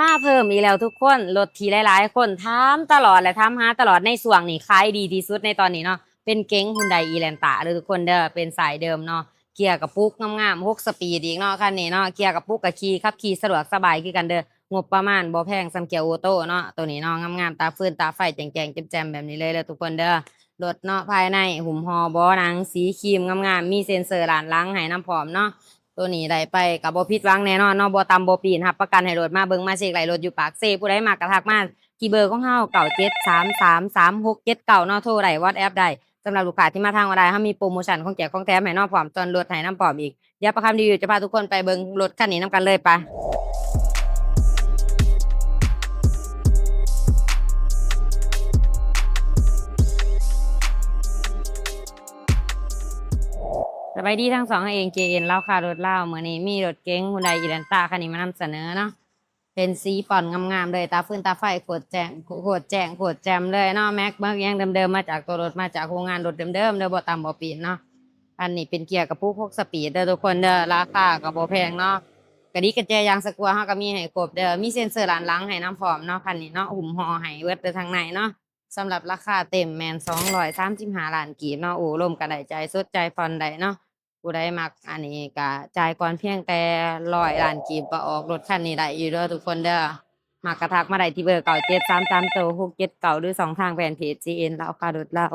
ມາເພີ່ມອີກແລ້ວທຸກຄົນ, ລົດທີ່ຫຼາຍໆຄົນຖາມຕະຫຼອດ ແລະ ຖາມຫາຕະຫຼອດໃນຊ່ວງນີ້ ຂາຍດີທີ່ສຸດໃນຕອນນີ້ເນາະ ເປັນເກັງ Hyundai Elantra ເດີທຸກຄົນເດີ, ເປັນສາຍເດີມເນາະ, ເກຍກະປຸກງາມໆ ຫົກສະປີດອີກເນາະ ຄັນນີ້ເນາະ, ເກຍກະປຸກກະຂີ່ ຂັບຂີ່ສະດວກສະບາຍຄືກັນເດີ, ງົບປະມານບໍ່ແພງສ່ຳເກຍໂອໂຕ້ເນາະ ໂຕນີ້ເນາະ, ງາມໆ ຕາຟືນຕາໄຟ ແຈ້ງໆ ແຈ່ມໆ ແບບນີ້ເລີຍເດີທຸກຄົນເດີ. ລົດເນາະ ພາຍໃນຫຸ້ມຫໍ່ເບາະໜັງສີຄຣີມງາມໆ ມີເຊັນເຊີດ້ານຫຼັງໃຫ້ນຳພ້ອມເນາະ. ໂຕນີ້ໄດ້ໄປກໍບໍ່ຜິດຫວັງແນ່ນອນເນາະ, ບໍ່ຕຳບໍ່ປີ້ນ, ຮັບປະກັນໃຫ້ລົດມາເບິ່ງມາເຊັກໄລ່ລົດຢູ່ປາກເຊ. ຜູ້ໃດມັກກໍທັກມາທີ່ເບີຂອງເຮົາ ເກົ້າເຈັດສາມສາມສາມຫົກເຈັດເກົ້າເນາະ, ໂທໄດ້ WhatsApp ໄດ້. ສຳລັບລູກຄ້າທີ່ມາທາງອອນລາຍ ເຮົາມີໂປຣໂມຊັນຂອງແຈກຂອງແຖມໃຫ້ເນາະ, ພ້ອມສ່ວນລົດໃຫ້ນຳພ້ອມອີກ. ດຽວປາຄຳຣີວິວຈະພາທຸກຄົນໄປເບິ່ງລົດຄັນນີ້ນຳກັນເລີຍ, ໄປ. ສະບາຍດີທັງສອງເອງ ເຈເອັນ ລາວຄ້າລົດລາວ. ມື້ນີ້ມີລົດເກັງ Hyundai Elantra ຄັນນີ້ມານຳສະເໜີເນາະ, ເປັນສີປ່ອນງາມໆເລີຍ, ຕາຟືນຕາໄຟໂຄດແຈ້ງ ໂຄດແຈ້ງໂຄດແຈ່ມເລີຍເນາະ, ແມັກເບີກຫຍັງເດີມໆ ມາຈາກຕົວລົດ ມາຈາກໂຮງງານລົດເດີມໆເດີ, ບໍ່ຕຳບໍ່ປີ້ນເນາະ. ອັນນີ້ເປັນເກຍກະປຸກຫົກສະປີດເດີທຸກຄົນເດີ, ລາຄາກໍບໍ່ແພງເນາະ, ກະດິກກະແຈ ຢາງສະກົວເຮົາກໍມີໃຫ້ຄົບເດີ, ມີເຊັນເຊີດ້ານຫຼັງໃຫ້ນຳພ້ອມເນາະ ຄັນນີ້ເນາະ, ຫຸ້ມຫໍ່ໃຫ້ເບິດເດີທາງໃນເນາະ. ສຳລັບລາຄາເຕັມແມ່ນສອງຮ້ອຍສາມສິບຫ້າລ້ານກີບເນາະ, ໂອ້ລົມກັນໄດ້, ຈ່າຍສົດຈ່າຍຜ່ອນໄດ້ເນາະ. ຜູ້ໃດມັກອັນນີ້ກະຈ່າຍກ່ອນພຽງແຕ່ຮ້ອຍລ້ານກີບ ກໍອອກລົດຄັນນີ້ໄດ້ຢູ່ເດີທຸກຄົນເດີ. ມັກກະທັກມາໄດ້ທີ່ເບີ ເກົ້າເຈັດສາມສາມ ໂຕ ຫົກເຈັດເກົ້າ ຫຼື ຊ່ອງທາງແຟນເພຈ ເຈເອັນ ລາວຄ້າລົດລາວ.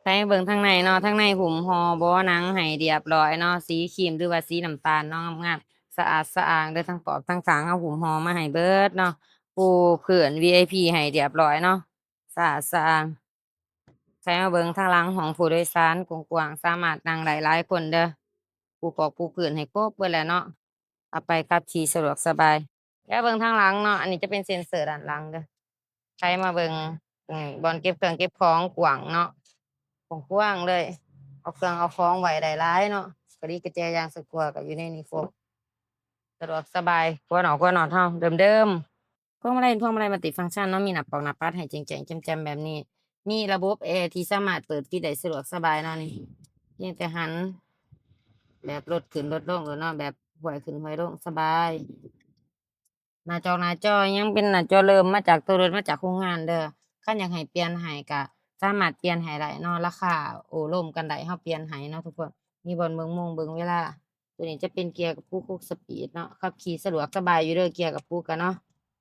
ໃສ່ເບິ່ງທາງໃນເນາະ, ທາງໃນຫຸ້ມຫໍ່ເບາະໜັງໃຫ້ລຽບຮ້ອຍເນາະ, ສີຄຣີມ ຫຼືວ່າສີນ້ຳຕານເນາະ, ງາມໆ ສະອາດສະອ້າງເດີ. ທັງປອກທັງຂ້າງເຮົາຫຸ້ມຫໍ່ມາໃຫ້ເບິດເນາະ, ປູພື້ນ ວີໄອພີ ໃຫ້ລຽບຮ້ອຍເນາະ, ສະອາດສະອ້າງ. ໃສ່ມາເບິ່ງທາງຫຼັງຫ້ອງຜູ້ໂດຍສານກວ້າງໆ, ສາມາດນັ່ງໄດ້ຫຼາຍຄົນເດີ, ປູປອກປູພື້ນໃຫ້ຄົບເບິດແລ້ວເນາະ, ເອົາໄປຂັບຂີ່ສະດວກສະບາຍ. ແລ້ວເບິ່ງທາງຫຼັງເນາະ, ອັນນີ້ຈະເປັນເຊັນເຊີດ້ານຫຼັງເດີ. ໃສ່ມາເບິ່ງ ອືມ ບ່ອນເກັບເຄື່ອງເກັບຂອງກວ້າງເນາະ, ກວ້າງໆເລີຍ, ເອົາເຄື່ອງເອົາຂອງໄວ້ໄດ້ຫຼາຍເນາະ, ກະດິກກະແຈ ຢາງສະກົວກໍຢູ່ໃນນີ້ຄົບ, ສະດວກສະບາຍ. ຫົວນອກ ຫົວນອດເຮົາເດີມໆ, ພວງມາໄລ ພວງມາໄລມັນຕິຟັງຊັນເນາະ, ມີໜ້າປອກໜ້າປັດໃຫ້ແຈ້ງໆ ແຈ່ມໆແບບນີ້, ມີລະບົບແອທີ່ສາມາດເປີດປິດໄດ້ສະດວກສະບາຍເນາະ. ນີ້ພຽງແຕ່ຫັນແບບລົດຂຶ້ນລົດລົງໂລດເນາະ, ແບບຫ້ວຍຂຶ້ນຫ້ວຍລົງສະບາຍ. ໜ້າຈອ ໜ້າຈໍຍັງເປັນໜ້າຈໍເລີ່ມມາຈາກໂຕລົດ ມາຈາກໂຮງງານເດີ. ຄັນຢາກໃຫ້ປ່ຽນໃຫ້ກະສາມາດປ່ຽນໃຫ້ໄດ້ເນາະ, ລາຄາໂອ້ລົມກັນໄດ້, ເຮົາປ່ຽນໃຫ້ເນາະທຸກຄົນ. ມີບ່ອນເບິ່ງໂມງເບິ່ງເວລາ. ໂຕນີ້ຈະເປັນເກຍກະປຸກຫົກສະປີດເນາະ, ຂັບຂີ່ສະດວກສະບາຍຢູ່ເດີ ເກຍກະປຸກກະເນາະ.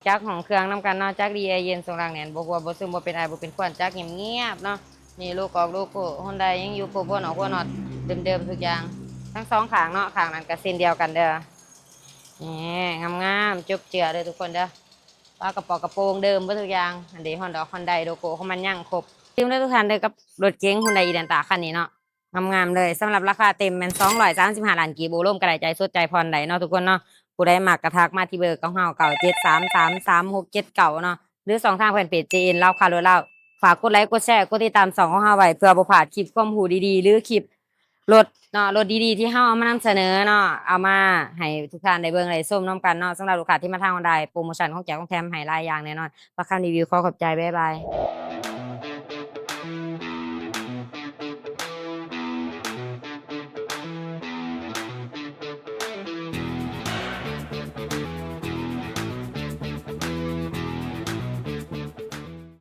ຈັກຫ້ອງເຄື່ອງນຳກັນເນາະ, ຈັກດີແອເຢັນ ຊ່ວງລ່າງແໜ້ນ ບໍ່ຮົ່ວບໍ່ຊຶມ ບໍ່ເປັນໄອ ບໍ່ເປັນຄວັນ, ຈັກງຽບໆເນາະ. ນີ້ໂລກອອກໂລໂກ້ Hyundai ຍັງຢູ່ຄົບ, ຫົວນອກຫົວນອດເດີມໆທຸກຢ່າງ ທັງສອງຂ້າງເນາະ, ຂ້າງນັ້ນກະເຊັ່ນດຽວກັນເດີ. ນີ້ງາມໆ ຈົບເຈື່ອເດີທຸກຄົນເດີ, ຝາກະປອກກະໂປງເດີມເບິດທຸກຢ່າງ. ອັນເດ ຮອນດອກ Hyundai ໂລໂກ້ຂອງມັນຍັງຄົບ. ຕື່ມເດີທຸກທ່ານເດີ ກັບລົດເກັງ Hyundai Elantra ຄັນນີ້ເນາະ. ງາມໆເລີຍ. ສຳລັບລາຄາເຕັມແມ່ນສອງຮ້ອຍສາມສິບຫ້າລ້ານກີບ, ໂອ້ລົມກໍໄດ້, ຈ່າຍສົດຈ່າຍຜ່ອນໄດ້ເນາະທຸກຄົນເນາະ. ຜູ້ໃດມັກກໍທັກມາທີ່ເບີຂອງເຮົາ ເກົ້າເຈັດສາມສາມສາມຫົກເຈັດເກົ້າເນາະ ຫຼືຊ່ອງທາງແຟນເພຈ ເຈເອັນ ລາວຄ້າລົດລາວ. ຝາກກົດໄລກົດແຊ ກົດຕິດຕາມຊ່ອງຂອງເຮົາໄວ້ ເພື່ອບໍ່ພາດຄລິບຄວາມຮູ້ດີໆ ຫຼືຄລິບລົດເນາະ, ລົດດີໆທີ່ເຮົາເອົາມານຳສະເໜີເນາະ, ເອົາມາໃຫ້ທຸກທ່ານໄດ້ເບິ່ງໄດ້ຊົມນຳກັນເນາະ. ສຳລັບລູກຄ້າທີ່ມາທາງອອນລາຍ ໂປຣໂມຊັນຂອງແຈກຂອງແຖມໃຫ້ຫຼາຍຢ່າງແນ່ນອນ. ປາຄຳຣີວິວ ຂໍຂອບໃຈ, ບາຍບາຍ.